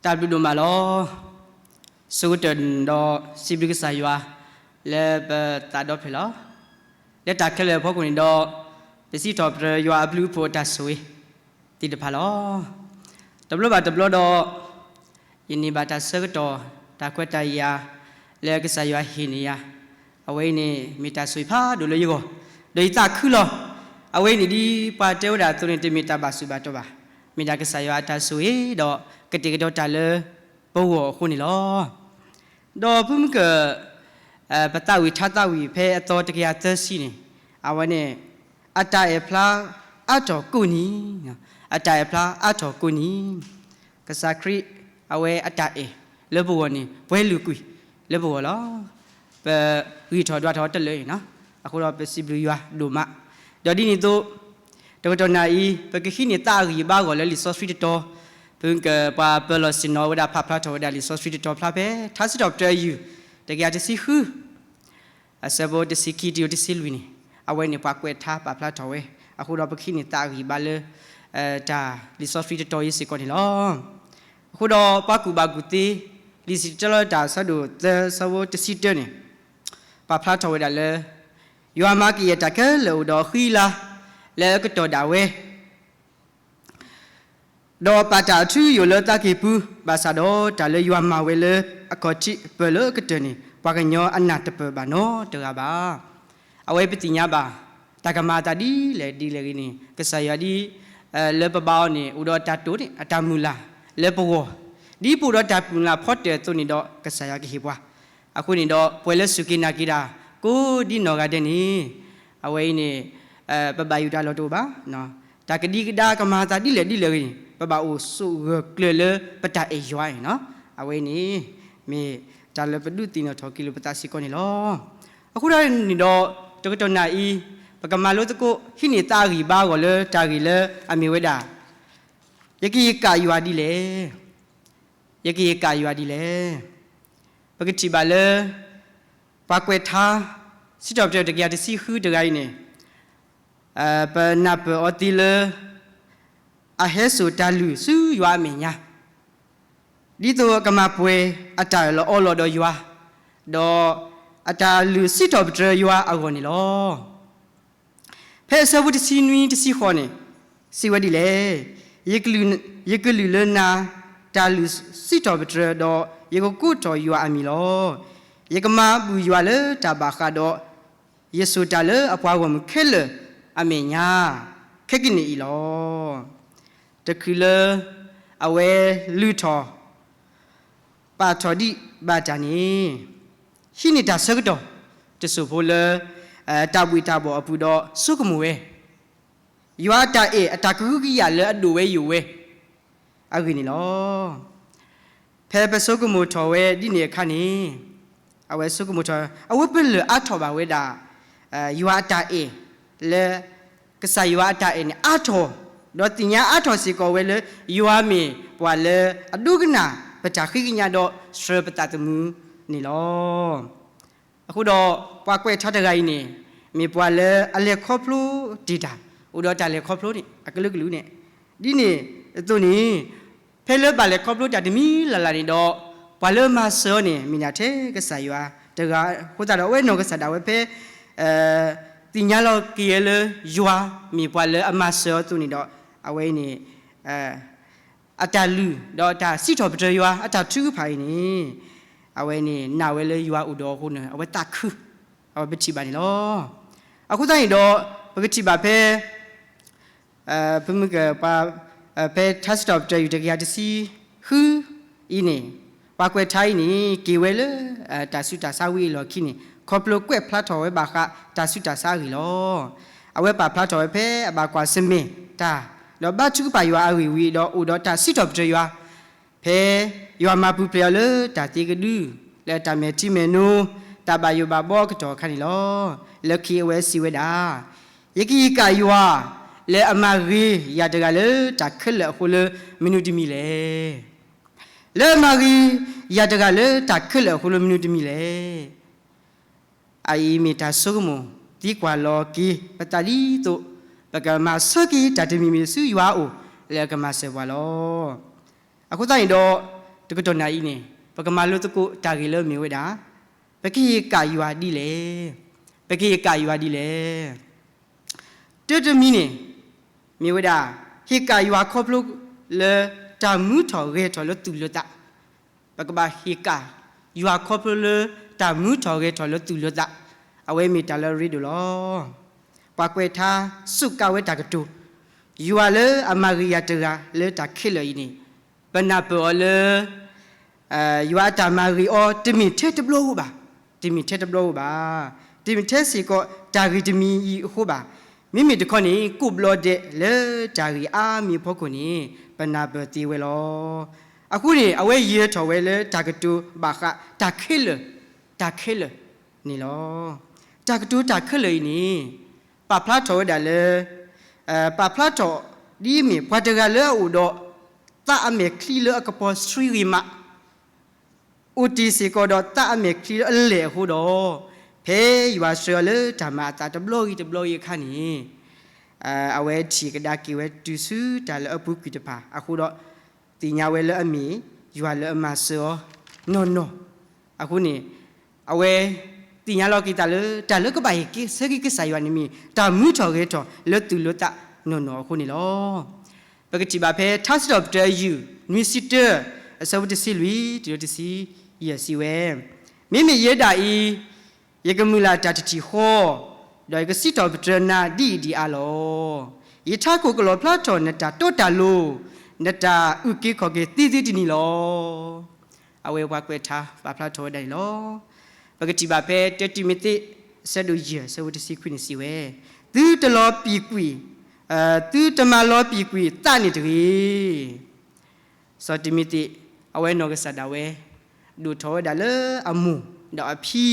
တၢ်ဘျုးဒိၣ်မးလီၤ. ဆိကတၢၢ်ဒီးစံးဘျုးကစၢ်ယွၤ လၢပသးဒီဖျၢၣ်လီၤ. လၢတၢ်ခဲလၢာ်အဖီခိၣ်န့ၣ်ဒီး ပစံးထီၣ်ပတြၢၤယွၤအဘျုးအဖှိၣ်အတၢ်ဆိၣ်ဂ့ၤသ့ၣ်တဖၣ်လီၤ. တဘျီဘၣ်တဘျီဒီး ယန့ၢ်ဘၣ်တၢ်ဆၢကတီၢ် တၢ်ခွဲးတၢ်ယာ် လၢကစၢ်ယွၤဟ့ၣ်န့ၢ်ယၤ, အဝဲအံၤန့ၣ် မ့ၢ်တၢ်ဆိၣ်ဂ့ၤဖးဒိၣ်လၢယဂီၢ်, ဒီးယသးခုလီၤ. အဝဲအံၤန့ၣ်ဒ်ပှၤတဲဝဲဒၣ်အသိးန့ၣ် တမ့ၢ်တၢ်ဘၣ်ဆူးဘၣ်တီၢ်ဘၣ်, မ့ၢ်ဒၣ်ကစၢ်ယွၤအတၢ်ဆိၣ်ဂ့ၤဒီး ကတဲာ်ကတီၤတၢ်လၢပဂီၢ်အဃိန့ၣ်လီၤ. ဒီးဖုမုၢ်ကၢၢ် ပသးဝံၣ်ထါသးဝံၣ်ဖဲအသီတကယၤသၢဆံန့ၣ်, အဝဲန့ၣ် အတၢ်အဲၣ်ဖျါအါထီၣ်ကိးနံၤ, အတၢ်အဲၣ်ဖျါအါထီၣ်ကိးနံၤ, ကစၢ်ခရံာ် အဝဲအတၢ်အဲၣ်လၢပဂီၢ်န့ၣ် ပှဲၤလုာ်ကွံာ်လၢပဂီၢ်လီၤ. ပဂံၢ်ထီၣ်ဒွးထီၣ်တလၢာ်အံၤ, အဃိဒီးပစံးဘျုးယွၤဒိၣ်မး. ဒီးဒ်န့ၣ်အသိး တကတီၢ်နၢ်အံၤ ပကဟံးန့ၢ်သးအဂံၢ်အဘါအဂီၢ်လၢလံာ်စီဆှံတတီၤ, ဖုကပှၤပၢၤလီၢ်ဆ့ၣ်နီၤဝဲဒၣ် ပာ်ဖျါထီၣ်ဝဲဒၣ်လံာ်စီဆှံတတီၤဖျါဖဲ ထါစံးထီၣ်ပတြၢၤအယုၢ် တကယၤတဆံဃု အဆၢဖိတဆံခံတုၤတဆံလွံၢ်န့ၣ်, အဝဲန့ၣ်ပှၤကွဲးထါပာ်ဖျါထီၣ်ဝဲ, အဃိဒီးပကဟံးန့ၢ်သးအဂံၢ်အဘါလၢ တၢ်လံာ်စီဆှံတတီၤအံၤစ့ၢ်ကီးန့ၣ်လီၤ. အဃိဒီးပှၤကူၣ်ဘၣ်ကူၣ်သ့ လံာ်စံၣ်တဲၤတဲလီၤတၢ်အဆၢဒိၣ်သၢ အဆၢဖိတဆံတၢန့ၣ် ပာ်ဖျါထီၣ်ဝဲဒၣ်လၢ ယွၤမၤကယဲၢ်တၢ်ခဲလၢာ်အိၣ်ဒီးအဃံအလၤ လၢအကတီၢ်ဒၣ်ဝဲ ဒီးပာ်တၢ်အထူအယိာ်လၢသးကံၢ်ပူၤ, ဘၣ်ဆၣ်ဒီးတၢ်လၢယွၤမၤဝဲလၢအခီၣ်ထံးပၢၢ်လၢအကတၢၢ်န့ၣ် ပှၤကညီအနၢ်တပၢၢ်ဘၣ်နီတဂၤဘၣ်. အဝဲပသ့ၣ်ညါဘၣ် တၢ်ကမၤအသးဒ်လဲၣ်ဒ်လဲၣ်ဂ့ၤန့ၣ် ကစၢ်ယွၤဒ် လၢပဘါအီၤန့ၣ် အိၣ်ဒီးတၢ်တိာ်န့ၣ် အတၢ်မုၢ်လၢ်လၢပဂီၢ်, ဒ်ပအိၣ်ဒီးတၢ်မုၢ်လၢ်ဖီတၢၣ်အသိးန့ၣ်ဒီး ကစၢ်ယွၤကဟ့ၣ်ပှၤ. အဃိန့ၣ်ဒီး ပှၤလၢစူၢ်က့ၤနာ်က့ၤတၢ် ကိးဒ်နီၢ်ဂၤဒဲးန့ၣ် အဝဲအံၤန့ၣ် ပဘၣ်ယိၣ်တၢ်လီၢ်တအိၣ်ဘၣ်. တၢ်ကဒံကဒါကမၤအသးဒ်လဲၣ်ဒ်လဲၣ်ဂ့ၤန့ၣ် ပဘၣ်အိၣ်ဆိးဂၢၢ်ကျၢၤလၢပတၢ်အဲၣ်ယွၤအံၤန့ၣ်, အဝဲအံၤန့ၣ် မ့ၢ်တၢ်လၢပဒုးသ့ၣ်နီၣ်ထီၣ်က့ၤလိာ်ပသးစ့ၢ်ကီးန့ၣ်လီၤ. အဃိဒီးန့ၣ်ဒီး တကတီၢ်နၢ်အံၤ ပကမၤလိသကိး ဟံးန့ၢ်သးအဂံၢ်ဘါအဂီၢ်လၢတၢ်ဂ့ၢ်လၢအမ့ၢ်ဝဲဒၣ် ယကယကၣ်ယွၤဒ်လဲၣ်, ယကယကၣ်ယွၤဒ်လဲၣ်. ပကထံၣ်ဘၣ်လၢ ပှၤကွဲးထါ စံးထီၣ်ပတြၢၤတကယၤတဆံဃုတဂၤအံၤန့ၣ် ပနၢ်ပၢၢ်အီၤသ့လၢ အဟဲစိာ်တၢ်လုၢ်ဆူယွၤအမဲာ်ညါ, ဒ်သိးအကမၤပှဲၤအတၢ်အၢၣ်လီၤအီလီၤဒီးယွၤ, ဒီးအတၢ်လုၢ်စံးထီၣ်ပတြၢၤယွၤအဂီၢ်န့ၣ်လီၤ. ဖဲအဆၢဖိတဆံနွံတဆံဃိးန့ၣ် စံးဝဲဒ်လဲၣ်, ယကလုၢ်လၢနၤ တၢ်လုၢ်စံးထီၣ်ပတြၢၤ ဒီးယကကိးထီၣ်ယွၤအမံၤလီၤ. ယကမၤဘူၣ်ယွၤလၢတၢ်ဘၣ်ဃးဒီး ယစိာ်တၢ်လၢအပှၤဂီၢ်မုၢ်ခဲလၢာ်အမဲာ်ညါ ခဲကနံၣ်အံၤလီၤ. တချုးလၢ အဝဲလုၢ်ထီၣ် ပာ်ထီၣ်ဒံးဘၣ်တၢ်န့ၣ် ဟံးန့ၢ်တၢ်ဆၢကတီၢ် တစိၢ်ဖိလၢ တၢ်ဘှံးတၢ်ဘှီၣ်အပူၤဒီးဆိကမိၣ်ဝဲ ယွၤအတၢ်အဲၣ်အတၢ်ကဟုကယာ်လၢအဒိၣ်ဝဲယိာ်ဝဲ အဂ့ၢ်န့ၣ်လီၤ. ဖဲပဆိကမိၣ်ထီၣ်ဝဲဒ်န့ၣ်အခါန့ၣ် အဝဲဆိကမိၣ်ထီၣ် အဝဲပလၢၢ်အါထီၣ်ဘၣ်ဝဲဒၣ် ယွၤအတၢ်အဲၣ် လၢ ကစၢ်ယွၤအတၢ်အဲၣ်န့ၣ်အါထီၣ်, ဒီးသ့ၣ်ညါအါထီၣ်စ့ၢ်ကီးဝဲလၢ ယွၤမ့ၢ်ပှၤလၢအဒိကနၣ်ပတၢ်ဃ့ကညးဒီးဆှၢပသးသမူန့ၣ်လီၤ. အဃိဒီးပှၤကွဲးထါတဂၤအံၤန့ၣ် မ့ၢ်ပှၤလၢအလဲၤခီဖျိတ့ၢ်တၢ်, အိၣ်ဒီးတၢ်လဲၤခီဖျိန့ၣ် အကလုာ်ကလုာ်န့ၣ်, ဒ်န့ၣ်အသိးန့ၣ် ဖဲလၢဘၣ်လဲၤခီဖျိတၢ်တမံၤလၢ်လၢ်န့ၣ်ဒီး ပှၤလၢမၤစၢၤအီၤန့ၣ် မ့ၢ်ဒၣ်ထဲကစၢ်ယွၤတဂၤ, အဃိသတးဒီးအဝဲနီၢ်ကစၢ်ဒၣ်ဝဲဖဲ သ့ၣ်ညါလီၤက့ၤဝဲလၢယွၤမ့ၢ်ပှၤလၢအမၤစၢၤအီၤအသိးန့ၣ်ဒီး အဝဲအံၤန့ၣ် အတၢ်လုၢ်ဒီးအတၢ်စံးထီၣ်ပတြၢၤယွၤ အတၢ်ထုကဖၣ်အံၤန့ၣ် အဝဲန့ၣ်နာ်ဝဲလၢယွၤအိၣ်ဒီးအဃိန့ၣ် အဝဲသးခု, အဝဲပထံၣ်ဘၣ်န့ၣ်လီၤ. အဃိသတးန့ၣ်ဒီး ပကထံၣ်ဘၣ်ဖဲ ဖုမုၢ်ကၢၢ်ပှၤ ဖဲထါစံးထီၣ်ပတြၢၤယွၤတကယၤတဆံဃုအံၤန့ၣ် ပှၤကွဲးထါအံၤန့ၣ် က့ၤဝဲလၢ တၢ်ဆူးတၢ်ဆါဝံၤအလီၢ်ခံန့ၣ် ခီဖျိကွဲးဖျါထီၣ်ဝဲဘၣ်ဃးတၢ်ဆူးတၢ်ဆါအဂ့ၢ်လီၤ. အဝဲပာ်ဖျါထီၣ်ဝဲဖဲအဘၣ်ကွၢ်ဆၢၣ်မဲာ်တၢ် ဒီးဘါထုကဖၣ်ယွၤအဂ့ၢ်ဝံၤဒီးအိၣ်ဒီးတၢ်စံးထီၣ်ပတြၢၤယွၤ ဖဲယွၤမၤပူၤဖျဲးအီၤလၢတၢ်သ့ကဒု လၢတၢ်မဲာ်ထံမဲာ်နိ တၢ်ဘၣ်ယိၣ်ဘၣ်ဘီအကတီၢ်အခါန့ၣ်လီၤ. လၢခံအဝဲစံးဝဲဒၣ်, ယကယကၣ်ယွၤ လၢအမၤဂ့ၤယၤတဂၤလၢတၢ်ခဲလၢာ်အဃိလၢမနုၤတမံၤလဲၣ်. လၢအမၤဂ့ၤယၤတဂၤလၢတၢ်ခဲလၢာ်အဃိလၢမနုၤတမံၤလဲၣ်. အအံၤမ့ၢ်တၢ်ဆိကမိၣ်သံကွၢ်လီၤက့ၤပသးဒ်သိး ပကမၤဆၢက့ၤတၢ်တမံၤမံၤဆူယွၤအအိၣ် လၢအကမၤစၢၤပှၤလီၤ. အဃိသတးန့ၣ်ဒီး တကတီၢ်နၢ်အံၤန့ၣ် ပကမၤလိသကိးတၢ်ဂ့ၢ်လၢအမ့ၢ်ဝဲဒၣ် ပကဟ့ၣ်ကၣ်ယွၤဒ်လဲၣ်. ပကဟ့ၣ်ကၣ်ယွၤဒ်လဲၣ်. တၢတမံၤန့ၣ် မ့ၢ်ဝဲဒၣ် ဟ့ၣ်ကၣ်ယွၤခီဖျိလၢတၢ်မူထီၣ်ဂဲၤထီၣ်လၢသူၣ်လၢသး, ပကဘၣ်ဟ့ၣ်ကၣ်ယွၤခီဖျိလၢတၢ်မူထီၣ်ဂဲၤထီၣ်လၢသူၣ်လၢသး, အဝဲမ့ၢ်တၢ်လၢအရ့ဒိၣ်လီၤ. ပှၤကွဲးထါစူးကါဝဲတၢ်ကတိၤ, ယွၤလၢအမၤဂ့ၤယၤတဂၤလၢတၢ်ခဲလၢာ်အံၤန့ၣ် ပနၢ်ပၢၢ်အီၤလၢ ယွၤအတၢ်မၤဂ့ၤအီၤ တမ့ၢ်ထဲတဘျီဧိၤဘၣ်, တမ့ၢ်ထဲတဘျီဧိၤဘၣ်, တမ့ၢ်ထဲစ့ၢ်ကီးတၢ်ဂ့ၢ်တမံၤအံၤအဃိဘၣ်. မ့မ့ၢ်တခီန့ၣ် ကိးဘျီဒဲးလၢတၢ်ဂ့ၢ်အါမံၤအဖီခိၣ်န့ၣ် ပနၢ်ပၢၢ်သ့ဝဲလီၤ. အဃိန့ၣ် အဝဲယၢၤထီၣ်ဝဲလၢတၢ်ကတိၤဘၣ်ဃးတၢ်ခဲလၢာ်, တၢ်ခဲလၢာ်န့ၣ်လီၤ. တၢ်ကတိၤတၢ်ခဲလၢာ်အံၤန့ၣ် ပာ်ဖျါထီၣ်ဝဲဒၣ်လၢ ပာ်ဖျါထီၣ်ဒ်အမ့ၢ် ပှၤတဂၤလၢအအိၣ်ဒီး သးအမဲာ်ချံလၢအကပီၤဆှံဂ့ၤမး, အိၣ်တ့ၢ်စ့ၢ်ကီးဒီးသးအမဲာ်ချံလၢအလဲၢ်အဃိဒီး, ဖဲယွၤဆှၢအီၤလၢတၢ်မၤအသးတဘျီဂ့ၤတဘျီဂ့ၤအခါန့ၣ် အဝဲထံၣ်ကဒါက့ၤဝဲတုၤဆူတၢ်လၢအပူၤကွံာ်တဖၣ်အဃိဒီး, သ့ၣ်ညါဝဲလၢအမ့ၢ်ယွၤလၢအမၤစၢၤအီၤနီၢ်နီၢ်. အဃိန့ၣ် အဝဲသ့ၣ်ညါလီၤက့ၤသးလၢ တၢ်လၢကဘၣ်ဟ့ၣ်က့ၤဆၢဂ့ၤကစၢ်ယွၤန့ၣ်မ့ၢ် တၢ်မူထီၣ်ဂဲၤထီၣ်လၢသူၣ်လၢသးနီၢ်နီၢ်အဃိန့ၣ်လီၤ. ပကထံၣ်ဘၣ်ဖဲထါစံးထီၣ်ပတြၢၤအယုၢ် နွံဆံတၢ အဆၢဖိတဆံလွံၢ်တုၤလၢတဆံယဲၢ်စံးဝဲ, မ့မ့ၢ်ယဲဒၣ်အံၤ ယကမုၢ်လၢ်တၢ်တထံၣ်ဃီ, ဒီးယကစံးထီၣ်ပတြၢၤနၤဒ်အံၤဒ်အါလီၤ. ယထးခိၣ်ကလီၣ်ဖျါထီၣ်နတၢ်တီတၢ်လိၤ, နတၢ်အုၣ်က့ၤခီၣ်က့ၤသ့သ့တနံၤလီၤ. အဝဲပှၤကွဲးထါပာ်ဖျါထီၣ်ဝဲဒၣ်န့ၣ်လီၤ. ပကထံၣ်ဘၣ်ဖဲတၢတံၤမသ့း အဆၢဒိၣ်ယဲၢ် အဆၢဖိတဆံခွံန့ၣ်စံးဝဲ, သုတလီၤပံာ်ကွံာ်, သုတမၤလီၤပံာ်ကွံာ်သးန့ၣ်တဂ့ၤ. စီၤတံၤမသ့း အဝဲနီၢ်ကစၢ်ဒၣ်ဝဲ ဒိၣ်ထီၣ်ဝဲဒၣ်လၢအမိၢ် ဒီးအဖံ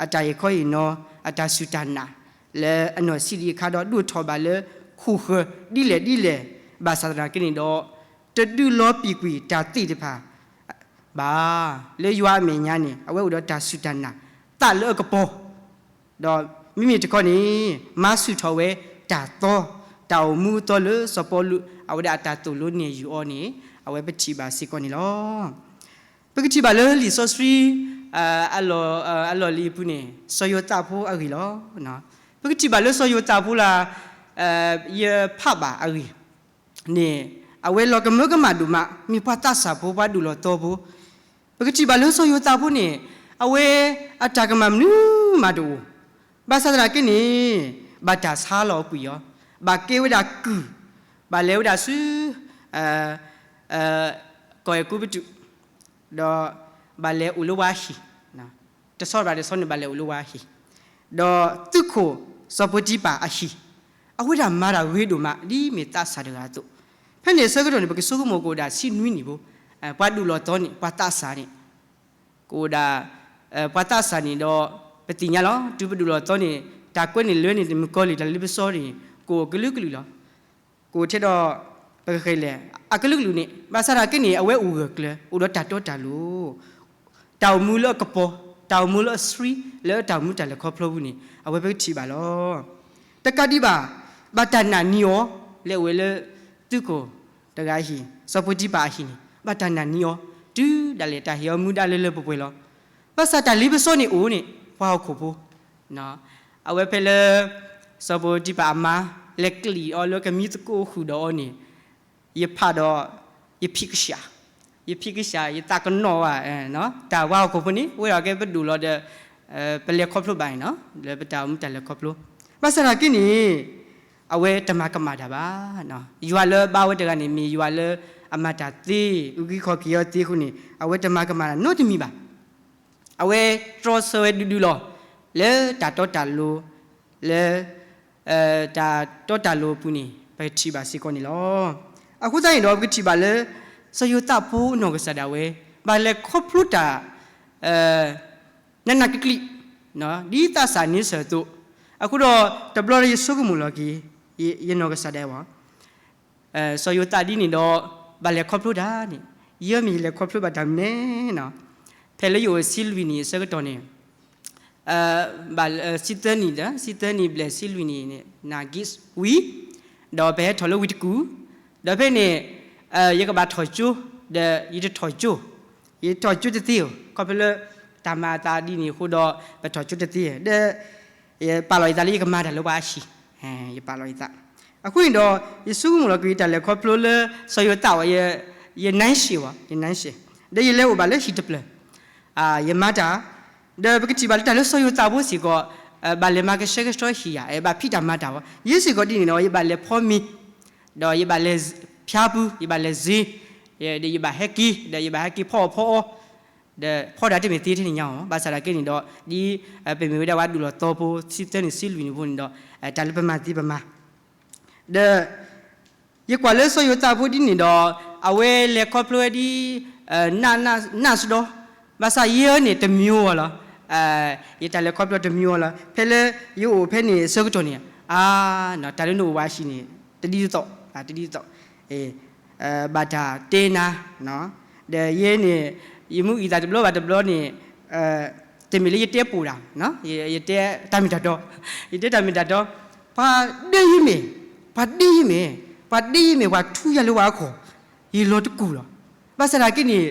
အတၢ်ဟ့ၣ်ခီဟ့ၣ်နီၤ အတၢ်စူၢ်တၢ်နာ် လၢအနီၢ်ဆံးဒံးအခါဒီး ဒိၣ်ထီၣ်ဘၣ်လၢခိၣ်ဃၢၤဒ်လဲၣ်ဒ်လဲၣ် ဘၣ်ဆၣ်သနာ်က့န့ၣ်ဒီး တဒုးလီၤပံာ်ကွံာ်တၢ်သ့ၣ်တဖၣ် ဘၣ်, လၢယွၤအမဲာ်ညါန့ၣ် အဝဲအိၣ်ဒီးတၢ်စူၢ်တၢ်နာ် သးလၢအကပီၤ, ဒီးမ့မ့ၢ်တခီန့ၣ် မၤဆူၣ်ထီၣ်ဝဲတၢ်သီ, တၢ်အိၣ်မူအသီလၢစီၤပီလူး အဝဲဒၣ်အတၢ်သိၣ်လိနဲၣ်ယုာ်အီၤန့ၣ် အဝဲပထံၣ်ဘၣ်စ့ၢ်ကီးန့ၣ်လီၤ. ပကထံၣ်ဘၣ်လၢလံာ်စီဆှံ အလီၢ်လံၤအပူၤန့ၣ် စီၤယိၤသးဖိအဂ့ၢ်လီၤ. ပကထံၣ်ဘၣ်လၢစီၤယိၤသးဖိလၢ ယဖးဘၣ်အဂ့ၢ်န့ၣ် အဝဲလီၤကမၢကမၣ်ဒိၣ်မး မ့ၢ်ပှၤသးစၢ်ဖိ ပှၤဒိၣ်လီၤသီဖိ. ပကထံၣ်ဘၣ်လၢစီၤယိၤသးဖိန့ၣ် အဝဲအတၢ်ကမၣ်မနုၤမးတအိၣ်, ဘၣ်ဆၣ်သနာ်က့န့ၣ် ဘၣ်တၢ်ဆါလီၤကွံာ်အီၤ, ဘၣ်ကဲဝဲဒၣ်ကုၢ်, ဘၣ်လဲၤဝဲဒၣ်ဆူ ကီၢ်အဲၤကူပတူး, ဒီးဘၣ်လဲၤအိၣ်လၢဝါဟံၣ်, တဆီဘၣ်တဆီန့ၣ် ဘၣ်လဲၤအိၣ်လၢဝါဟံၣ်, ဒီးသုးခိၣ်စီၤပီတံဖၢ်အဟံၣ်, အဝဲဒၣ်မၤတၢ်ဂ့ၤဒိၣ်မး ဒ်မ့ၢ်သးစၢ်တဂၤအသိး. ဖဲန့ၣ်အဆၢကတီၢ်န့ၣ် ပကဆိကမိၣ်ကအိၣ်ဒၣ်ဆံနွံနံၣ်ဖိ, ပှၤဒိၣ်လီၤသီန့ၣ် ပှၤသးစၢ်န့ၣ် ကအိၣ်ဒၣ် ပှၤသးစၢ်န့ၣ်ဒီး ပသ့ၣ်ညါလီၤ တုၤပဒိၣ်လီၤသီန့ၣ် တၢ်ကွဲန့ၣ်လၢန့ၣ် တမုၢ်ကီၢ်လံၤ တၢ်လ့ပစီန့ၣ် ကအိၣ်ကလုာ်ကလုာ်လီၤ. ကအိၣ်ထဲဒီး ပကဃဲၤလဲၣ် အကလုာ်ကလုာ်န့ၣ် ဘၣ်ဆၣ်သနာ်က့န့ၣ် အဝဲအိၣ်ဂၢၢ်ကျၢၤ အိၣ်ဒီးတၢ်တီတၢ်လိၤ, တၢ်အိၣ်မူလၢအကပီၤ, တၢ်အိၣ်မူလၢအဆှံ လၢတၢ်အိၣ်မူတၢ်လဲၤခီဖျိပူၤန့ၣ် အဝဲပကထံၣ်ဘၣ်လီၤ. တကးဒံးဘၣ် ဘၣ်တၢ်နာ်န့ၢ်အီၤ လၢအဝဲလၢ သုးခိၣ်တဂၤအဟံၣ် စီၤပီတံဖၢ်အဟံၣ်န့ၣ် ဘၣ်တၢ်နာ်န့ၢ်အီၤ တုၤဒၣ်လဲာ်တၢ်ဟ့ၣ်အီၤမူဒါလၢလၢပှဲၤပှဲၤလီၤ. ဘၣ်ဆၣ်တၢ်လ့ပစီန့ၣ်အိၣ်န့ၣ် ပှၤဟီၣ်ခိၣ်ဖိ အဝဲဖဲလၢ စီၤပီတံဖၢ်အမါ လဲၤကျံးအီၤလၢကမံသကိးဃုာ်ဒီးအီၤန့ၣ် ယဖးဒီး ယဖံးကစၢ်, ယဖံးကစၢ် ယသးကနီၣ်ဝဲ, တၢ်ပှၤဟီၣ်ခိၣ်ဖိန့ၣ် ဝဲဒၣ်ကဲပဒိၣ်လီၤဒီး ပလဲၤခီဖျိဘၣ်န့ၣ်လီၤ လၢပတၢ်အိၣ်မူတၢ်လဲၤခီဖျိ, ဘၣ်ဆၣ်သနာ်က့န့ၣ် အဝဲတမၤကမၣ်တၢ်ဘၣ်. ယွၤလၢဘါဝဲတဂၤန့ၣ် မ့ၢ်ယွၤလၢအမၤတၢ်သ့ အုၣ်က့ၤခီၣ်က့ၤအီၤသ့အဃိန့ၣ် အဝဲတမၤကမၣ်တၢ်နီတမံၤဘၣ်. အဝဲတြီဆၢဝဲဒုးဒုးလီၤ လၢတၢ်တီတၢ်လိၤ လၢ တၢ်တီတၢ်လိၤအပူၤန့ၣ် ပကထံၣ်ဘၣ်စ့ၢ်ကီးန့ၣ်လီၤ. အဃိသတးန့ၣ်ဒီး ပကထံၣ်ဘၣ်လၢ စီၤယိၤသးဖိနီၢ်ကစၢ်ဒၣ်ဝဲ ဘၣ်လဲၤခီဖျိတၢ် နးနးကျံးကျံး ဒ်သးစၢ်န့ဆၢၣ်အသိး, အဃိဒီး တဘျီဒီးယဆိကမိၣ်လီၤက့ၤ ယနီၢ်ကစၢ်ဒၣ်ဝဲ စီၤယိၤသးဒ်န့ၣ်ဒီး ဘၣ်လဲၤခီဖျိတၢ်န့ၣ်, ယဲမ့ၢ်ယလဲၤခီဖျိဘၣ်တၢ်မနုၤလဲၣ်. ဖဲလၢယအိၣ်ဆံလွံၢ်နံၣ်အဆၢကတီၢ်န့ၣ် ဘၣ်ဆံသၢနံၣ်ဒီး ဆံသၢနံၣ်ဘျဲၣ်ဆံလွံၢ်နံၣ်န့ၣ် နၤဂံၢ်ဝံၤ, ဒီးပဟဲထီၣ်လၢဝ့ၢ်တကူၣ်, ဒီးဖဲန့ၣ် ယကဘၣ်ထီၣ်ကၠိ, ဒီးယတထီၣ်ကၠိ ယထီၣ်ကၠိတသ့ဧိၤ, ခီဖျိလၢ တၢ်မၤအသးဒ်န့ၣ်အဃိဒီး ပထီၣ်ကၠိတသ့ဧိၤ, ဒီး ယပာ်လီၤယသးလၢယကမၤတၢ်လၢပှၤအဟံၣ်, ယပာ်လီၤယသး. အဃိန့ၣ်ဒီး ယဆိကမိၣ်လီၤကွံာ်ယတၢ်လဲၤခီဖျိလၢ စီၤယိၤသးဝဲ, ယနၢ်ရှဲဝဲ, ယနၢ်ရှဲ, ဒီးယလဲၤအိၣ်ဘၣ်လၢဟံၣ်တဖျၢၣ်, ယမၤတၢ်, ဒီးပကထံၣ်ဘၣ်လၢတၢ်လၢစီၤယိၤသးဖိစ့ၢ်ကီး ဘၣ်လဲၤမၤကဆှဲကဆှီဟံၣ်ယၤ, ဘၣ်ဖံးတၢ်မၤတၢ်ဝဲ, ယဲစ့ၢ်ကီးဒ်န့ၣ်ဒီး ယဘၣ်လဲၤဖီမ့ၤ, ဒီးယဘၣ်လဲၤဖၠါပူၤ, ယဘၣ်လဲၤစ့, ဒီးယဘၣ်ဟဲက့ၤ, ဒီးယဘၣ်ဟဲက့ၤဖီအီၣ်ဖီအီ, ဒီးဖီဒၣ်တမ့ၢ်သ့ထဲန့ၣ်ညါအီၤ, ဘၣ်ဆၣ်ဒၣ်က့န့ၣ်ဒီး ဒ်ပမ့ၢ်ဝဲဒၣ်ပှၤဒူၣ်လီၤသီဖိ ဆံသၢနံၣ်ဆံလွံၢ်နံၣ်ဖိန့ၣ်ဒီး တၢ်လၢပမၤသ့ပမၤ ဒီး ယကွၢ်လၢစီၤယိၤသးဖိဒ်န့ၣ်ဒီး အဝဲလဲၤခီဖျိဝဲဒ် နးစဒီ, ဘၣ်ဆၣ်ယဲအံၤန့ၣ်တမံၤအီၤလီၤ. ယတၢ်လဲၤခီဖျိတမံၤအီၤလီၤ. ဖဲလၢယအိၣ်ဖဲန့ၣ်အဆၢကတီၢ်န့ၣ် အါ, တၢ်လၢနအိၣ်ဝဲအဟံၣ်န့ၣ် တဒ်သိး, တဒ်သိး, ဘၣ်တၢ်တဲနၤ, ဒီးယဲန့ၣ် ယမူအံၤသးတဘျီဘၣ်တဘျီန့ၣ် တမ့ၢ်လၢယတဲပိာ်တၢ်, ယတဲတၢ်မ့ၢ်တၢ်တီ, ယတဲတၢ်မ့ၢ်တၢ်တီ, ပှၤဒ့ယမ့ၢ်, ပှၤဒ့ယမ့ၢ်, ပှၤဒ့ယမ့ၢ် ပှၤထူယၤလၢပှၤအခိၣ်, ယလီၤတကူၣ်လီၤ. ဘၣ်ဆၣ်ဒၣ်က့န့ၣ်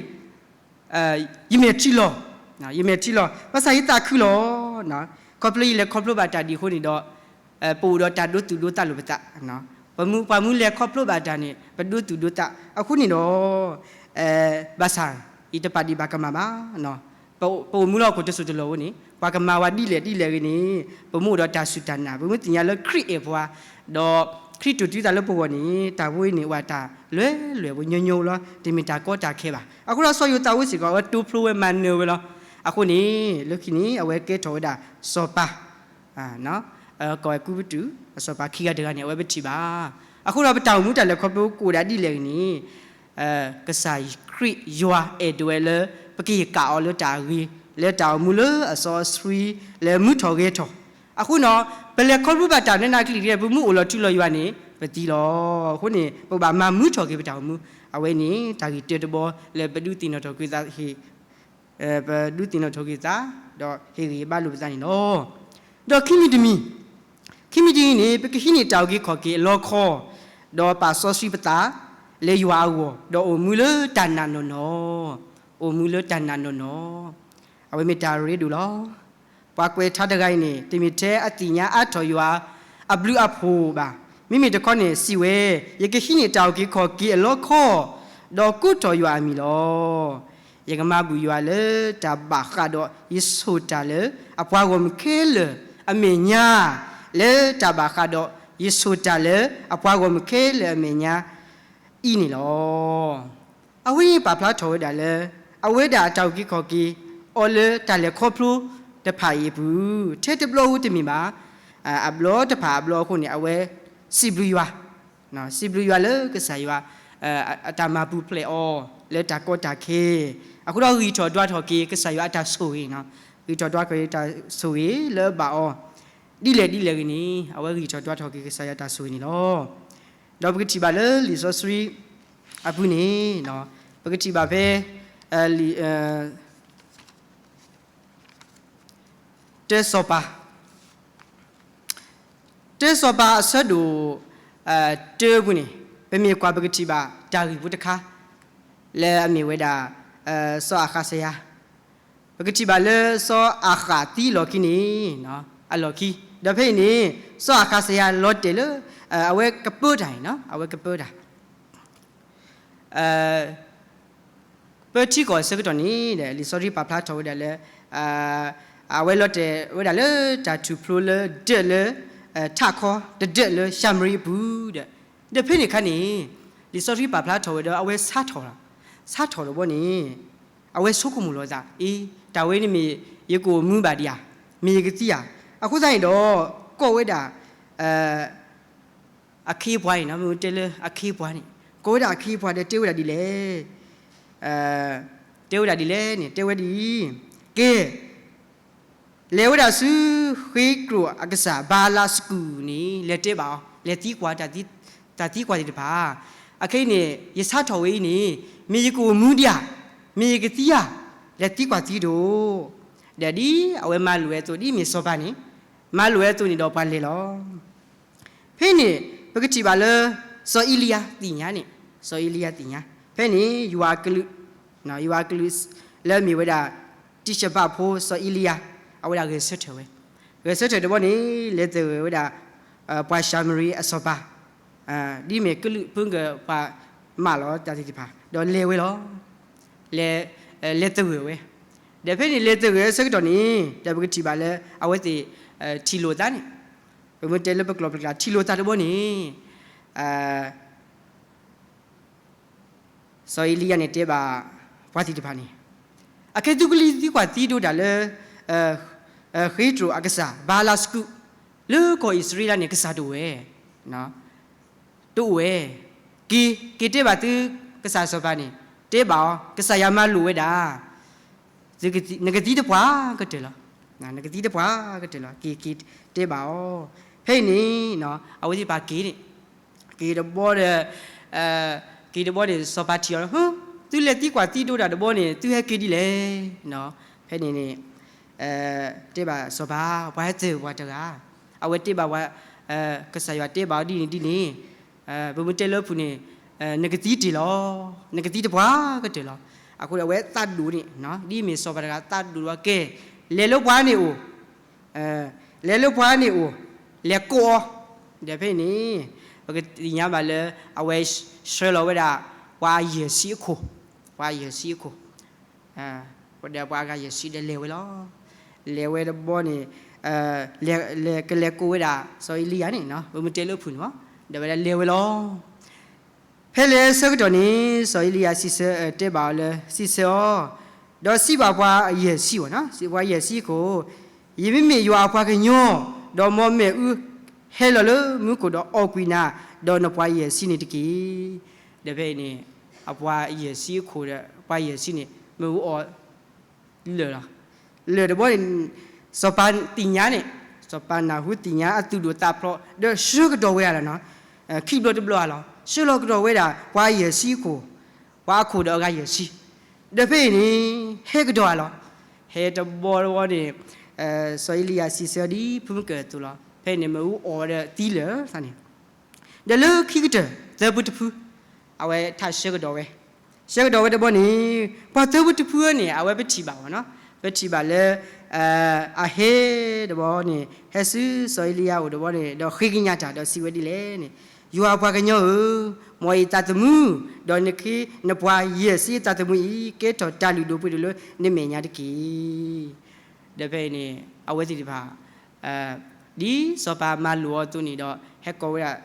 ယမဲာ်ထံလီၤ, ယမဲာ်ထံလီၤ, ဘၣ်ဆၣ်ယသးခုလီၤ. ခီဖျိလၢယလဲၤခီဖျိဘၣ်တၢ်ဒ်အဃိန့ၣ်ဒီး ပအိၣ်ဒီးတၢ်ဒိသူၣ်ဒိသးလိာ်ပသး, ပှၤမူလဲၤခီဖျိဘၣ်တၢ်န့ၣ် ပဒိသူၣ်ဒိသး, အဃိန့ၣ်ဒီး ဘၣ်ဆၣ် ယတပာ်ဒံးဘၣ်ကမၣ်ဘၣ်. ပအိၣ်မူလၢဟီၣ်ခိၣ်တစိၢ်တလီၢ်အဃိန့ၣ် ပှၤကမၤဝဲဒ်လဲၣ်ဒ်လဲၣ်ဂ့ၤန့ၣ် ပမ့ၢ်အိၣ်ဒီးတၢ်စူၢ်တၢ်နာ်, ပမ့ၢ်သ့ၣ်ညါလၢခရံာ်အဲၣ်ပှၤ, ဒီးခရံာ်တူၢ်သံသးလၢပဂီၢ်န့ၣ် တၢ်ဖိအံၤန့ၣ် ဝဲတၢ်လွဲလွဲဖိညီညီလီၤ, တမ့ၢ်တၢ်ကီတၢ်ခဲဘၣ်. အဃိဒီးစီၤယိၤသးဖိစ့ၢ်ကီး အဝဲတိဖျိဝဲမၤနၢၤဝဲလီၤ. အဃိန့ၣ် လၢခံန့ၣ် အဝဲကဲထီၣ်ဝဲဒၣ်စီၤပၤ ကီၢ်အဲၤကူပတူး အစီၤပၤခံဂၤတဂၤန့ၣ် အဝဲပထံၣ်ဘၣ်. အဃိဒီးပတၢ်အိၣ်မူတၢ်လဲၤခီဖျိကအိၣ်ဒၣ်ဒ်လဲၣ်ဂ့ၤန့ၣ် ကစၢ်ခရံာ်ယွၤအဲၣ်ဒိးဝဲလၢ ပကယဲၢ်ကးအီၤလၢတၢ်အဂ့ၤ, လၢတၢ်အိၣ်မူလၢအစီအဆှံ, လၢမုၢ်ထီၣ်ဂဲၤထီၣ်. အဃိန့ၣ် ပလဲၤခီဖျိဘၣ်တၢ်နးနးကျံၤကျံၤ ပမ့ၢ်အိၣ်လီၤထူလီၤယိာ်န့ၣ် ပသံလီၤ. အဃိန့ၣ် ပဘၣ်မၤမုၢ်ထီၣ်က့ၤပတၢ်အိၣ်မူ, အဝဲန့ၣ် တၢ်ဂ့ၢ်တၢတဘီလၢပဒုးသ့ၣ်နီၣ်ထီၣ်က့ၤသး ပဒုးသ့ၣ်နီၣ်ထီၣ်က့ၤသး ဒီးဟ့ၣ်ဂံၢ်ဘါလိာ်ပသးန့ၣ်လီၤ. ဒီးခံမံၤတမံၤ, ခံမံၤတမံၤန့ၣ် ပကဟံးန့ၢ်တၢ်အုၣ်က့ၤခီၣ်က့ၤအလီခီ, ဒီးပာ်စီဆှံပသးလၢယွၤအဂီၢ်, ဒီးအိၣ်မူလၢတၢ်နာ်နီၢ်နီၢ်, အိၣ်မူလၢတၢ်နာ်နီၢ်နီၢ်, အဝဲမ့ၢ်တၢ်ရ့ဒိၣ်လီၤ. ပှၤကွဲးထါတဂၤအံၤန့ၣ် တမ့ၢ်ထဲအသ့ၣ်ညါအါထီၣ်ယွၤအဘျုးအဖှိၣ်ဘၣ်. မ့မ့ၢ်တခီန့ၣ် စံးဝဲ, ယကဟံးန့ၢ်တၢ်အုၣ်က့ၤခီၣ်က့ၤအလီခီ, ဒီးကိးထီၣ်ယွၤအမံၤလီၤ. ယကမၤဘူၣ်ယွၤလၢတၢ်ဘၣ်ဃးဒီးယဆိၣ်တၢ်လၢအပှၤဂီၢ်မုၢ်ခဲလၢာ်အမဲာ်ညါ, လၢတၢ်ဘၣ်ဃးဒီးယဆိၣ်တၢ်လၢအပှၤဂီၢ်မုၢ်ခဲလၢာ်အမဲာ်ညါအံၤန့ၣ်လီၤ. အဝဲပာ်ဖျါထီၣ်ဝဲဒၣ်လၢ အဝဲဒၣ်အတၢ်အုၣ်က့ၤခီၣ်က့ၤအီၤလၢတၢ်လဲၤခီဖျိတဖၣ်အံၤအပူၤ, ထဲတဘျီဧိၤတမ့ၢ်ဘၣ်, အဘျီတဖၣ်အဘျီအဃိန့ၣ် အဝဲစံးဘျုးယွၤ, စံးဘျုးယွၤလၢကစၢ်ယွၤ အတၢ်မၤပူၤဖျဲးအီၤလၢတၢ်ကီတၢ်ခဲ, အဃိဒီးဂံၢ်ထီၣ်ဒွးထီၣ်က့ၤကစၢ်ယွၤအတၢ်ဆိၣ်ဂ့ၤ, ဂံၢ်ထီၣ်ဒွးထီၣ်က့ၤတၢ်ဆိၣ်ဂ့ၤလၢအဘၣ်အီၤ, ဒ်လဲၣ်ဒ်လဲၣ်ဂ့ၤန့ၣ် အဝဲဂံၢ်ထီၣ်ဒွးထီၣ်က့ၤကစၢ်ယွၤတၢ်ဆိၣ်ဂ့ၤန့ၣ်လီၤ. ဒီးပကထံၣ်ဘၣ်လၢလံာ်စီဆှံအပူၤန့ၣ်, ပကထံၣ်ဘၣ်ဖဲ တၢစီၤပၤ, တၢစီၤပၤအဆၢဒိၣ် တၢအပူၤန့ၣ် ပမ့ၢ်ကွၢ်ပကထံၣ်ဘၣ်တၢ်ဂ့ၢ်ဖိတခါ လၢအမ့ၢ်ဝဲဒၣ် စီၤအၤဃးစယၤ, ပကထံၣ်ဘၣ်လၢစီၤအၤဃးသံလီၢ်ခံန့ၣ်, အလီၢ်ခံ, ဒီးဖဲအံၤန့ၣ် စီၤအၤဃးစယၤလီၤတဲာ်လၢ အဝဲကပၢတၢ်န့ၣ်, အဝဲကပၢတၢ် ပၢထံကီၢ်အဆၢကတီၢ်န့ၣ်ဒီး လံာ်စီဆှံပာ်ဖျါထီၣ်ဝဲဒၣ်လၢ အဝဲလီၤတဲာ်ဝဲဒၣ်လၢတၢ်ထူၣ်ဖျိလၢဒၢးလၢ ထးခီတဒၢးလၢၡၤမရံအပူၤဒီး, ဒီးဖဲန့ၣ်အခါန့ၣ် လံာ်စီဆှံပာ်ဖျါထီၣ်ဝဲဒီး အဝဲဆါထီၣ်လီၤ, ဆါထီၣ်ဒီးဘီန့ၣ် အဝဲဆိကမိၣ်လီၤသး အ့ တၢ်ဝဲန့ၣ်မ့ၢ်ယကအိၣ်မူဘၣ်ဒံးဧါ, မ့ၢ်ယကသံဧါ, အဃိသတးန့ၣ်ဒီး ကိးဝဲဒၣ် အခ့အပှၤန့ၣ်, မ့ၢ်တဲလၢအခ့အပှၤန့ၣ် ကိးဝဲဒၣ်အခ့အပှၤဒီးတဲဝဲဒၣ်ဒ်လဲၣ်, တဲဝဲဒၣ်ဒ်လဲၣ်န့ၣ် တဲဝဲဒ်အံၤ, ကဲ လဲၤဝဲဒၣ်ဆူဃ့ကရိၣ်အကစၢ်ဘၤလးစကူၣ်န့ၣ် လဲၤတဲဘၣ်အီၤ, လဲၤသံကွၢ် တၢ်သံကွၢ်သ့ၣ်တဖၣ်, အခဲအံၤန့ၣ် ယဆါထီၣ်ဝဲအံၤန့ၣ် မ့ၢ်ယကအိၣ်မူဒံးဧါ, မ့ၢ်ယကသံဧါ, လဲၤသံကွၢ်သံဒိၣ်, ဒီးဒ်အဝဲမၤလိာ်ဝဲအသိးဒ်မ့ၢ်စီၤပၤန့ၣ် မၤလိာ်ဝဲအသိးန့ၣ်ဒီးပှၤလဲၤလီၤ. ဖဲန့ၣ် ပကထံၣ်ဘၣ်လၢ စီၤအ့လံယၤသ့ၣ်ညါန့ၣ်, စီၤအ့လံယၤသ့ၣ်ညါ, ဖဲန့ၣ် ယွၤအကလုၢ် ယွၤအကလူးလၢအမ့ၢ်ဝဲဒၣ် တံၡဘးဖိစီၤအ့လံယၤ, အဝဲဒၣ်ဂဲၤဆၢထၢၣ်ဝဲ, ဂဲၤဆၢထၢၣ်တဘျီန့ၣ် လဲၤသဂၢၢ်ဝဲဒၣ် ပှၤၡၤမရံအစီၤပၤ, ဒ်မ့ၢ်ကလုာ်ဖုကပှၤမၢလီၤတၢ်သ့ၣ်တဖၣ် ဒီးလဲၤဝဲလီၤ. လဲၤသဂၢၢ်ဝဲ, ဒီးဖဲန့ၣ်လဲၤသဂၢၢ်အဆၢကတီၢ်န့ၣ် ဒီးပကထံၣ်ဘၣ်လၢအဝဲသ့ၣ် ထံၣ်လိာ်သးန့ၣ်, ပမ့ၢ်တဲလၢပကျိာ်ပကျါ ထံၣ်လိာ်သးတဘျီန့ၣ် စီၤအ့လံယၤန့ၣ်တဲဘၣ်ပှၤသ့ၣ်တဖၣ်န့ၣ်, အခဲသုကလံၤသံကွၢ်သံဒိးတၢ်လၢ ဃ့တြိၣ်အကစၢ် ဘၤလးစကုး, လၢကီၢ်အံၣ်စရ့လးန့ၣ် ကစၢ်တအိၣ်ဝဲ, တအိၣ်ဝဲ, က့ၤက့ၤတဲဘၣ်သုကစၢ်စီၤပၤန့ၣ်, တဲဘၣ်အီၤ ကစၢ်ယွၤမၤလိာ်ဝဲဒၣ် နကသံတပှၢ်ကတၢၢ်လီၤ, နကသံတပှၢ်ကတၢၢ်လီၤ, က့ၤက့ၤတဲဘၣ်အီၤ. ဖဲအံၤန့ၣ် အဝဲသ့ၣ်တဖၣ်က့ၤန့ၣ် က့ၤတဘျီဒီး က့ၤတဘျီန့ၣ် စီၤပၤထံၣ်အီၤ, သုလဲၤသံကွၢ်သံဒိးတၢ်တဘျီန့ၣ် သုဟဲက့ၤဒ်လဲၣ်. ဖဲန့ၣ်န့ၣ် တဲဘၣ်စီၤပၤ, ပှၤဟဲသဂၢၢ်ပှၤတဂၤ, အဝဲတဲဘၣ်ပှၤ, ကစၢ်ယွၤတဲဘၣ်အီၤဒ်န့ၣ်ဒ်န့ၣ်, ပမ့ၢ်တဲလၢအပူၤန့ၣ် နကသံတ့ၢ်လီၤ, နကသံတပှၢ်ကတၢၢ်လီၤ. အဃိဒီးအဝဲသးဒိၣ်န့ၣ် ဒ်မ့ၢ်စီၤပၤတဂၤသးဒိၣ်ဒီးကဲ, လဲၤလၢပှၤန့ၣ်အိၣ် လဲၤလၢပှၤန့ၣ်အိၣ်, လဲၤကိးအီၤ, ဒီးဖဲအံၤန့ၣ် ပကသ့ၣ်ညါဘၣ်လၢ အဝဲဆှၢလီၤဝဲဒၣ် ပှၤယဲၢ်ဆံအခိၣ်, ပှၤယဲၢ်ဆံအခိၣ်, ဒီးပှၤအဂၤယဲၢ်ဆံဒီးလဲၤဝဲလီၤ. လဲၤဝဲတဘျီန့ၣ် လဲၤကလဲၤကိးဝဲဒၣ် စီၤအ့လံယၤန့ၣ် ပမ့ၢ်တဲလၢအဖုၣ်န့ၣ်မး, ဒီးဝဲဒၣ်လဲၤဝဲလီၤ. ဖဲလဲၤဆၢကတီၢ်န့ၣ် စီၤအ့လံယၤစံးဆၢတဲဘၣ်အီၤလၢ စံးဆၢအီၤ, ဒီးစံးဘၣ်ပှၤယဲၢ်ဆံအခိၣ်, ပှၤယဲၢ်ဆံအခိၣ်, ယမ့မ့ၢ်ယွၤအပှၤကညီ, ဒီးမ်မဲာ်အူဟဲလီၤလၢမူခိၣ်ဒီးအီၣ်ကွံာ်နၤ, ဒီးနပှၤယဲၢ်ဆံန့ၣ်တက့ၢ်. ဒီးဖဲအံၤန့ၣ် အပှၤယဲၢ်ဆံအခိၣ်ဒီး ပှၤယဲၢ်ဆံန့ၣ် မ့ၣ်အူအီၣ် လၢာ်လီၤ. လၢာ်တဘျီန့ၣ် စီၤပၤသ့ၣ်ညါန့ၣ်, စီၤပၤနၢ်ဟူသ့ၣ်ညါအသူၣ်ဒိၣ်သးဖျိး ဒီးဆှၢကဒီးဝဲဒၣ်လီၤ. ခံဘျီတဘျီဧါလီၤ, ဆှၢလီၤကဒီးဝဲဒၣ် ပှၤယဲၢ်ဆံအခိၣ်, ပှၤအခိၣ်ဒီးအဂၤယဲၢ်ဆံ, ဒီးဖဲအံၤန့ၣ် ဟဲကဒီးဧါလီၤ. ဟဲတဘျီတဘျီန့ၣ် စီၤအ့လံယၤစံးဆၢဒ်ဖုမုၢ်ကၢၢ်အသိးလီၤ. ဖဲအံၤန့ၣ် မ့ၣ်အူအီၣ်ဒီးသံလၢာ်န့ၣ် ဒီးလၢခံကတၢၢ် သၢဖုတဖု အဝဲထးဆှၢကဒီးဝဲ, ဆှၢကဒီးဝဲတဘျီန့ၣ် ပှၤသၢဖုတဖုန့ၣ် အဝဲပထံၣ်ဘၣ်ဝဲ, ပထံၣ်ဘၣ်လၢ အဟဲတဘျီန့ၣ် ဟဲဆူစီၤအ့လံယၤအိၣ်တဘျီန့ၣ် ဒီးဃ့ကညးတၢ်ဒီးစံးဝဲဒ်လဲၣ်န့ၣ်, ယွၤပှၤကညီဧၢ, မ်အံၤသးသမူ, ဒီးနခ့နပှၤယဲၢ်ဆံအသးသမူအံၤ ကဲထီၣ်တၢ်လုၢ်ဒိၣ်ပှ့ၤဒိၣ်လၢနမဲာ်ညါတက့ၢ်. ဒီးဖဲအံၤန့ၣ် အဝဲသ့ၣ်တဖၣ် ဒ်စီၤပၤမၤလိာ်အီၤအသိးန့ၣ်ဒီး ဟဲကိးဝဲဒၣ်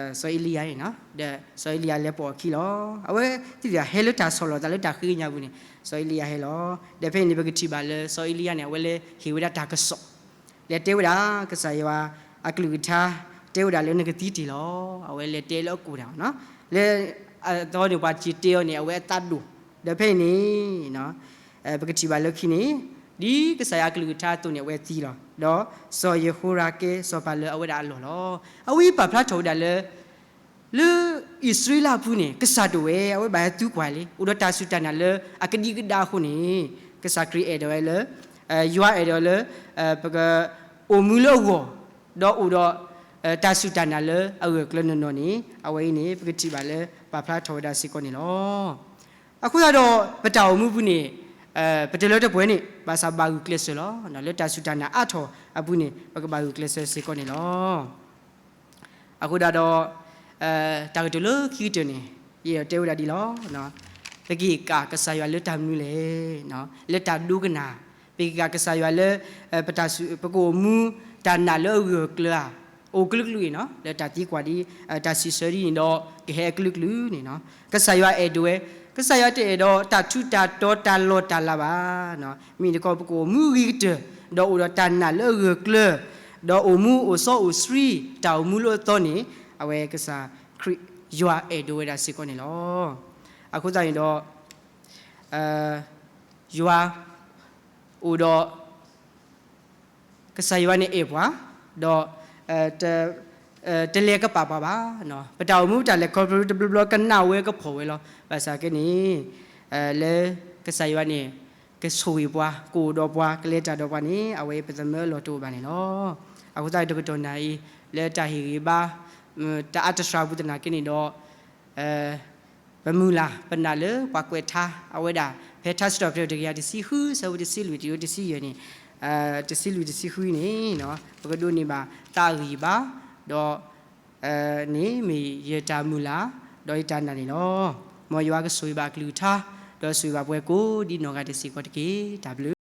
စီၤအ့လံယၤန့ၣ်, ဒီးစီၤအ့လံယၤလဲၤပိာ်အခံလီၤ. အဝဲသ့ၣ်တဖၣ် ဟဲလၢတၢ်ဆီၣ်လီၤသးလၢတၢ်ဃ့ကညးပူၤန့ၣ် စီၤအ့လံယၤဟဲလီၤ. ဒီးဖဲအံၤန့ၣ် ပကထံၣ်ဘၣ်လၢစီၤအ့လံယၤန့ၣ် အဝဲလဲၤဟ့ၣ်ဝဲဒၣ်တၢ်ကစီၣ်, လဲၤတဲဝဲဒၣ် ကစၢ်ယွၤအကလုၢ်ကထါ တဲဝဲဒၣ်လၢနကသံတ့ၢ်လီၤ. အဝဲလဲၤတဲလၢအကိာ်ဒၣ်, လၢအသီန့ၣ် ပှၤစံးတဲအီၤန့ၣ် အဝဲအသးဒိၣ်, ဒီးဖဲအံၤန့ၣ် ပကထံၣ်ဘၣ်လၢခံန့ၣ် ဒ်ကစၢ်ယွၤအကလုၢ်ကထါအသိးန့ၣ် အဝဲသံလီၤ. ဒီးစီၤယဟိၤရၤကဲစီၤပၤလၢအဝဲဒၣ်အလီၢ်လီၤ. အဝဲပာ်ဖျါထီၣ်ဝဲဒၣ်လၢ လၢအံၣ်စရ့လးအပူၤန့ၣ် ကစၢ်တအိၣ်ဝဲ, အဝဲဘၣ်ဟဲသံကွၢ်လံ, အိၣ်ဒီးတၢ်စူၢ်တၢ်နာ်လၢအကဒံကဒါအဃိန့ၣ် ကစၢ်ခရံာ်အဲၣ်ဒိးဝဲလၢ ယွၤအဲၣ်ဒိးလၢ ပကအိၣ်မူလၢအဂီၢ်, ဒီးအိၣ်ဒီး တၢ်စူၢ်တၢ်နာ်လၢအဂၢၢ်အကျၢၤနီၢ်နီၢ်န့ၣ် အဝဲအံၤန့ၣ် ပကထံၣ်ဘၣ်လၢပာ်ဖျါထီၣ်ဝဲဒၣ်စ့ၢ်ကီးန့ၣ်လီၤ. အဃိသတးဒီး ပတၢ်အိၣ်မူပူၤန့ၣ် ပတလၢတပှဲၤန့ၣ် ဘၣ်ဆၣ်ဘၣ်ဂုာ်ကျဲးစၢးလီၤ. လၢတၢ်စူၢ်တၢ်နာ်အါထီၣ်အပူၤန့ၣ် ပကဘၣ်ဂုာ်ကျဲးစၢးစ့ၢ်ကီးန့ၣ်လီၤ. အဃိသတးဒီး တၢ်ကတိၤလၢခံကတၢၢ်န့ၣ် ယအဲၣ်ဒိးတဲဝဲဒၣ်ဒ်လီၤ. ပက့ၤက့ၤကစၢ်ယွၤလၢတၢ်မနုၤလဲၣ်, လၢတၢ်ဒိကနၣ်, ပက့ၤက့ၤကစၢ်ယွၤလၢ ပကအိၣ်မူတၢ်နာ်လၢအဂၢၢ်အကျၢၤဧါ, အိၣ်ကလုာ်ကလုာ်အံၤနီၤ လၢတၢ်သံကွၢ်ဒ် တၢ်စံးဆၢဒ်န့ၣ်ဒီး ကဟဲအကလုာ်ကလုာ်န့ၣ်နီၤ. ကစၢ်ယွၤအဲၣ်ဒိးဝဲ, ကစၢ်ယွၤတအဲၣ်ဒိးတၢ်ထူးတၢ်တီၤတၢ်လီၢ်တၢ်လၤဘၣ်. မ့ၢ်တခီ ပကအိၣ်မူဂ့ၤကတၢၢ် ဒီးအိၣ်ဒီးတၢ်နာ်လၢအဂၢၢ်ကျၢၤ, ဒီးအိၣ်မူအိၣ်စီအိၣ်ဆှံ တၢ်အိၣ်မူလၢအသီန့ၣ် အဝဲကစၢ်ခရံာ်ယွၤအဲၣ်ဒိးဝဲဒၣ်စ့ၢ်ကီးန့ၣ်လီၤ. အဃိသတးန့ၣ်ဒီး ယွၤအိၣ်ဒီး ကစၢ်ယွၤန့ၣ်အဲၣ်ပှၤ, ဒီး တလဲၤကပာ်ပှၤဘၣ်. ပတၢ်အိၣ်မူပတၢ်လဲၤခီဖျိတဘျီဘျီကနၣ်ဝဲကဖှီၣ်ဝဲလီၤ. ဘၣ်ဆၣ်က့န့ၣ် လၢကစၢ်ယွၤန့ၣ် ကဆိၣ်ဂ့ၤပှၤ, ကအိၣ်ဒီးပှၤ, ကလဲၤတၢ်ဒီးပှၤန့ၣ် အဝဲအံၤပသမၢလီၢ်တအိၣ်ဘၣ်န့ၣ်လီၤ. အဃိသတးတကတီၢ်နၢ်အံၤ လၢတၢ်ဟ့ၣ်ဂံၢ်ဘါ တၢ်အါတစှၤပူၤသနာ်က့န့ၣ်ဒီး ယ ပမုၢ်လၢ် ပနာ်လၢပှၤကွဲးထါ အဝဲဒၣ် ဖဲထါစံးထီၣ်ပတြၢၤတကယၤတဆံဃု ဆၢဖိတဆံလွံၢ်တုၤတဆံယဲၢ်န့ၣ်, တဆံလွံၢ်တဆံဃုန့ၣ်, ပကဒိးန့ၢ်ဘၣ်တၢ်အဂံၢ်အဘါ, ဒီး န့ၣ်မ့ၢ်ယတၢ်မုၢ်လၢ် ဒီးယတၢ်နာ်န့ၣ်လီၤ. မ်ယွၤကဆိၣ်ဂ့ၤဘၣ်အကလုၢ်ကထါ, ဒီးဆိၣ်ဂ့ၤဘၣ်ပှၤကိးဒ်နီၢ်ဂၤဒဲးစ့ၢ်ကီးတက့ၢ်. တၢ်ဘျုး